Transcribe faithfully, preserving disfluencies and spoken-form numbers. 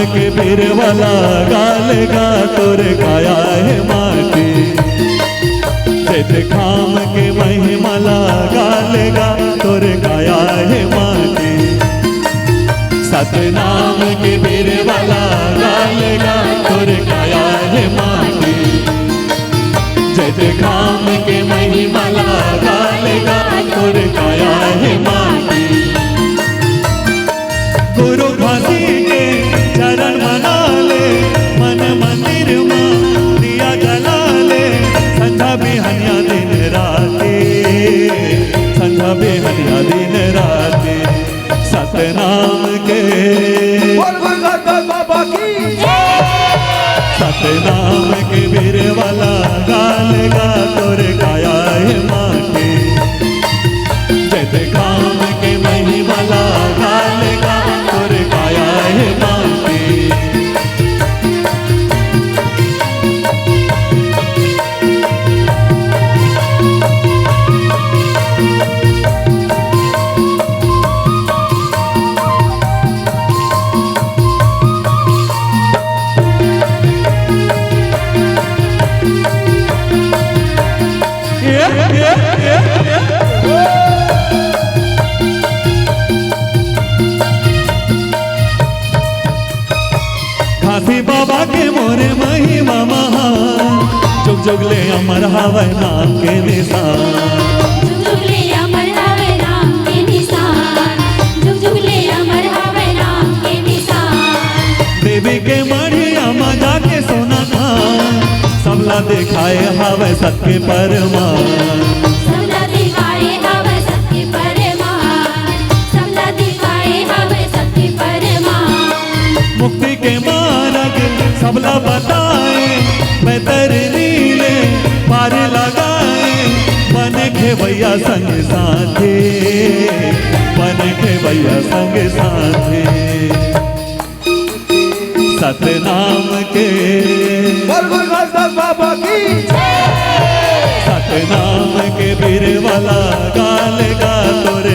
के बीरवा लगा लेगा तोर काया हे माटी। जैसे खाम के महिमा लगा लेगा तोर काया हे माटी। सतनाम के बीरवा लगा लेगा तोर काया हे माटी। जैसे खाम के महिमा लगा लेगा तोर काया हे माटी। गुरु घासी के चरण मना ले, मन मंदिर मा दिया जला ले, संझा बिहनिया दिन राती, संझा बिहनिया दिन राती। सतनाम के बोल गुरु घासीदास बाबा की। सतनाम के बीरवा लगा लेगा तोर काया हे माटी। जैसे काम के महिमा लगा लेगा तोर काया हे माटी। घासी बाबा के मोरे महिमा महान, जुग जुग ले अमर हवय नाम के निशान। जुग जुग ले अमर हवय नाम के निशान, जुग जुग ले अमर हवय नाम के निशान। देवी के मढ़िया मा जाके सोना धान, सबला देखाए हवय सत्य परमान। सबला देखाए हवय सत्य परमान, सबला देखाए हवय सत्य परमान। मुक्ति के मार्ग सबला बताए, बैतरनी ले पार लगाए, बने खेवैया संग साथे, बने खेवैया संग साथे। सतनाम के बोल गुरु घासीदास बाबा की। सतनाम के बीरवा लगा लेगा तोर